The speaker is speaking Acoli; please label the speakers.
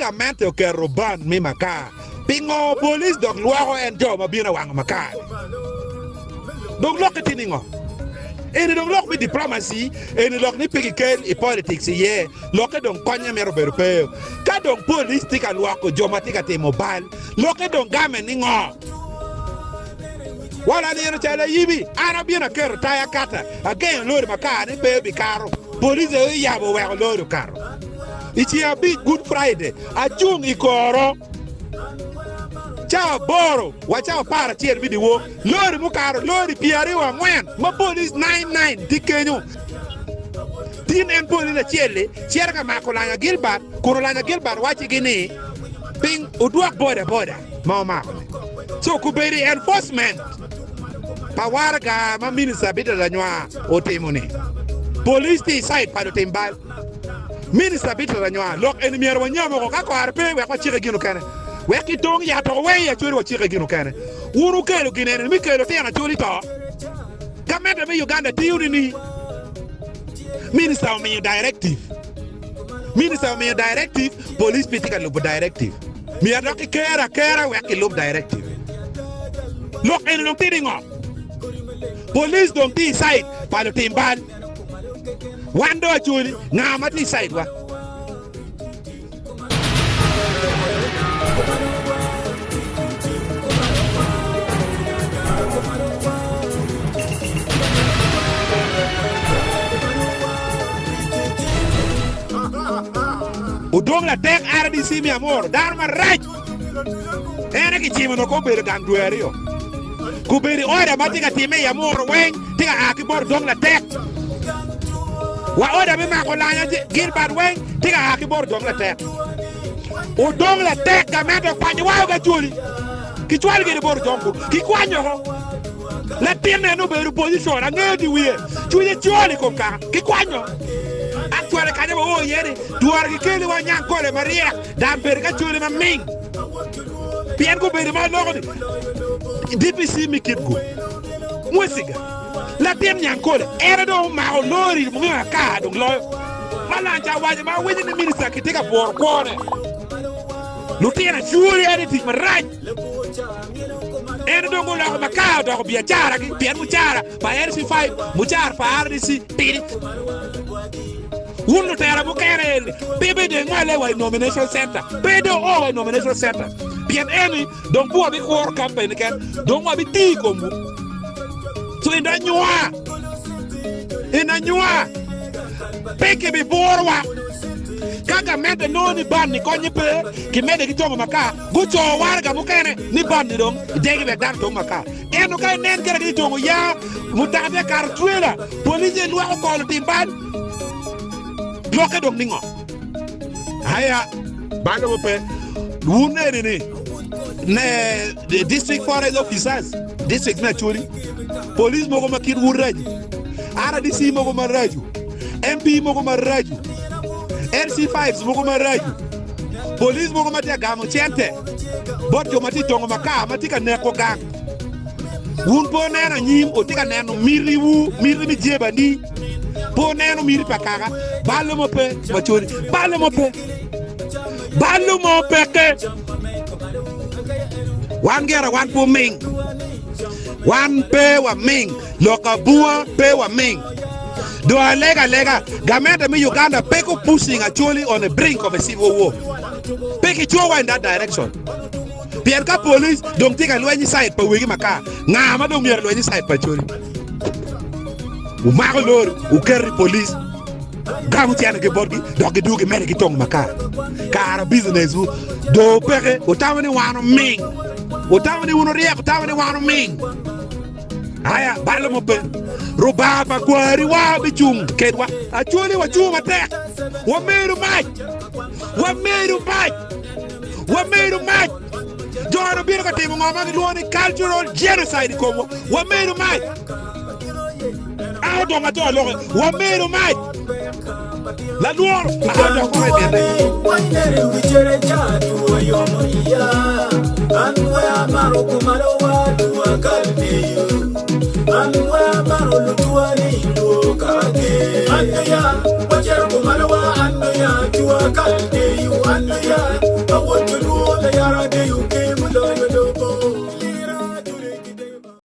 Speaker 1: gamente oketo ban me makar, pingo police dok lwoko en jo ma bino wango makar-ni? Dong lokke tye ningo? Eni dong lok me diplomacy, eni lok ni pe kikel i politics iye, lokke dong konye mito bedo pe. Ka dong police tye ka lwoko jo ma tye ka timo bal, lokke dong game ningo? Wala nino calo ayibi, an abino aketo taya kata, agengo lori makar ni pe obikato, police aye oyabo oweko lori okato. I ceng abic, Good Friday, acung i koro cawa aboro wa cawa 11 me dyewor, lori mukato lori 24 ma police 99 tye kenyo. Tin en police acel-li cito ka mako Olanya Gilbert, kun Olanya Gilbert waccigi ni, Ping wudwok boda boda ma wumako-ni. So kobedo i enforcement pa waraga ma Minista Peter Lanywa otimo-ni, police tye i side pa lutim bal. Minista Peter Lanywa, lok eni myero wanyam oko, ka kore pe wek wacike gin okene. Wek kitong yat oko weng i Acholi wacike gin okene. Wun wukelo gin eni mi kelo tyen Acholi to. Gamente me Uganda tiyo nini? Minista omiyo directive. Minista omiyo directive, police pe tye ka lubo directive. Myero dok kiker akera wek gilub directive. Lok eni dong tye ningo? Police dong tye i side pa lutim bal. Wan dong Acholi, nga ma tye i side wa? Odong latek RDC me Amuru, dano marac. En aye kicimo nongo obedo gang dwe aryo. Gubedo i oda ma tye ka timme i Amuru weng tye ka a ki bot Odong Latek. Wa oda me mako Olanya Gilbert weng tye ka a ki bot Odong Latek. Odong Latek gamente okwanyo wa ki Acholi kicwalo kede bot Odong kunu kikwanyo oko. Latinne en obedo opposition angeyo di wiye cwinye col i kom kaka kikwanyo. Actually kanya wa oo iye ni twara kikeli wa nyangkole maryek dan bedo ki Acholi maming. Pien gubedo ma loko ni DPC me Kitgum, Mwesiga, latin Nyankole, en aye dong omako lori munge akar dong loyo. Ma lanca awaco ma awinyo ni minista kitye ka bworo kwone. Lutino acwali en aye tic marac. En dong guloko makar odoko biacaragi pien mucara pa LC5, mucara pa RDC tidi. Wun lutera mukene eni pe bedo ingole wa i nomination center, pe dong o wa i nomination center pien eni dong pe wabikuro campaign keken, dong wabitiyo i komwu. So in anywa, in anywa pe kibibwurowa. Ka gamente nongo ni ban ni konye pe, kimedde ki tongo makar, guco waraga mukene ni ban ni dong idegi wek dano tong makar. Ento ka inen kene ki tongo ya, mutoka tye ka kato trailer, police lwoko kolo tim bal. Lokke dong ningo? Aya, bal mo pe. Wun eni ni ne district forest officers, district me Acholi, police mogo ma kitwu racu, RDC mogo maracu, MP mogo maracu, LC5s mogo maracu, police mogo ma tye ka gamo cente bot jo ma tye i tongo makar ma tye ka neko gang. Wun pe wuneno anyim, wutye ka neno mitiwu, miti me jebani. Pe wuneno miti pa kaka. Balo mo pe, macoli. Balo mo pe. Balo mo peke. Wan gire wan pe wuming. Wan pe waming. Lok abunga pe waming. Dong alega alega, gamente me Uganda pe ku pushing Acholi on the brink of a civil war. Pe kicowa in that direction. Pien ka police dong tye ka lweny i side pa wegi makar, nga ma dong myero lweny i side pa Acholi? Wumako lori, wuketo i police, gamo cene ki botgi, dok gidwogo gimede ki tongo makar. Kara business wu dong peke, wutamo ni wan oming, wutamo ni wun wuryek, wutamo ni wan oming. Aya, balo mo pe. Rubanga pa kwariwa bicung kedwa. Acholi wacung matek, wamedo mac, wamedo mac, wamedo mac. Jo-ni obino ka timo ngo ma gilwongo ni cultural genocide i komwa. Wamedo mac. An odong ato aloke. Wamedo mac. Lalworo an odok woko i mine.
Speaker 2: Ka wod joluo layara deyo ker.